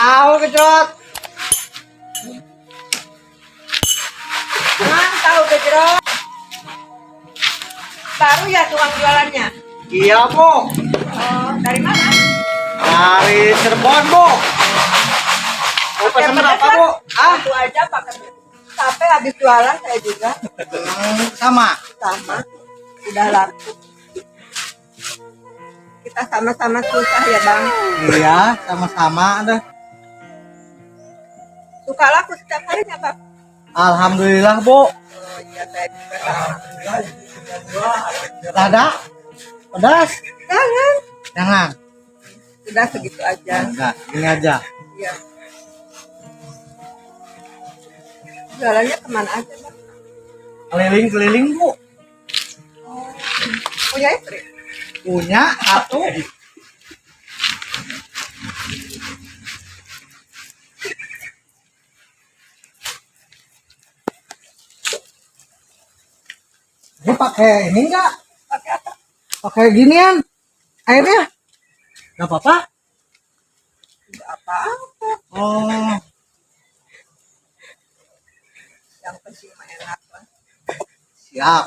Tahu gejrot. Nah, tahu gejrot. Baru ya tukang jualannya? Iya, Bu. Oh, dari mana? Dari Cirebon, Bu. Mau Pakai pesan pedas berapa, lah. Bu? Ah, Satu aja pakai. Sampai habis jualan saya juga. Sama. Sama. Udah laku. Kita sama-sama susah ya, Bang. Iya, sama-sama deh. Suka laku setiap harinya, Bang. Alhamdulillah, Bu. Oh iya, saya juga sama. Lada? Pedas? Jangan. Jangan. Udah segitu aja. Enggak, gini aja. Iya. Jualannya kemana aja, Bang? Keliling-keliling, Bu. Oh, punya istri? Punya satu. Ini pakai ini enggak? Pakai apa? Pakai ginian airnya? Enggak apa-apa? Enggak apa-apa. Oh, Yang penting mah enak lah. siap.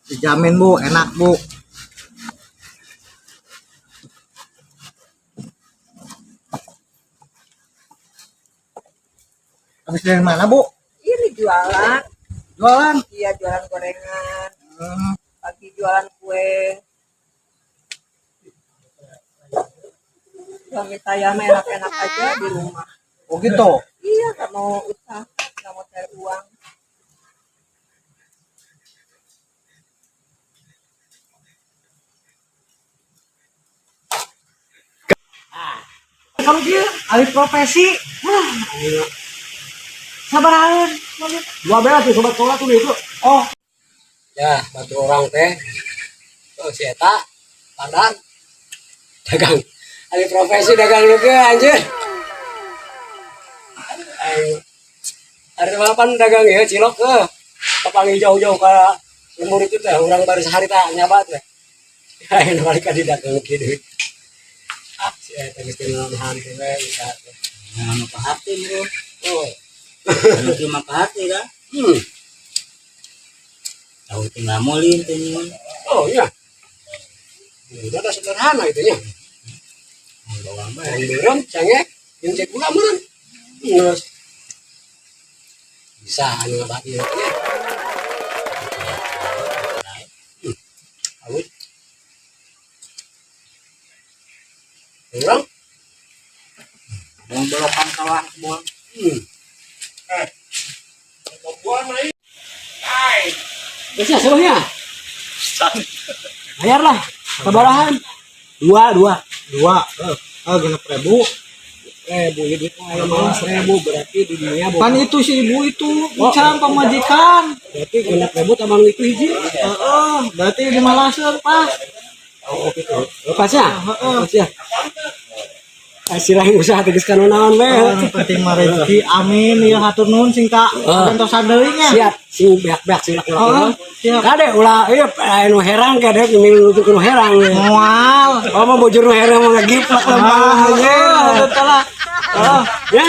Dijamin, Bu, enak, Bu. Habis dari mana, Bu? Ini jualan. Jualan. Iya, jualan gorengan. Pagi jualan kue. Suami saya mah enak-enak aja di rumah. Oh gitu. Iya, nggak mau usaha, nggak mau cari uang. Kalau dia alih profesi, wah, sabarahan. Dua belas tuh sobat sekolah tuh itu. Oh, Ya, bantu orang teh. Oh, si eta padang dagang. Alih profesi dagang lu ke anjir. Ayo. Hari mapan dagang ya cilok ke. Kapangi jauh-jauh ke lembur itu teh orang baru sehari tak nyabat teh. Ayo balik ka di dagang kieu. Ah, si eta geus teu nahan teh we usaha teh. Nah, maka hati bro. Oh. Cuma maka hati kan. Tahu tinggal molin teh. Oh iya. Udah ada sederhana itu nya. Bawa mah. Yang beureum cengek, jeung cek gula meureun. Geus. Bisa anu ngabat ieu nya. Halus. Urang? Bang belokan sawah buang. Geus ya seluruhnya. Bayar lah. Sabarahan. Dua, dua. Dua. Oh, 6.000. Ribu, ya duit mah aya malah 1.000 berarti di dunia Pan itu si ibu itu ucap pamajikan. Berarti 6.000 tambah itu hiji. Heeh, berarti 5 laser pas. Oh, gitu. Lepas ya? Heeh. Lepas ya. Silahin usaha tegas kana naon we. Oh, yang penting mah rezeki. Amin ya, hatur nuhun sing ka gentosan deui nya. Siap, sing beak-beak sing laku. Oh, siap. Kade ulah ieu anu herang kade milu nuturkeun nu herang. Moal. Oh, mah bojor nu herang mah ngagiplak lempang Ah, aja. betul lah. Oh, Ya.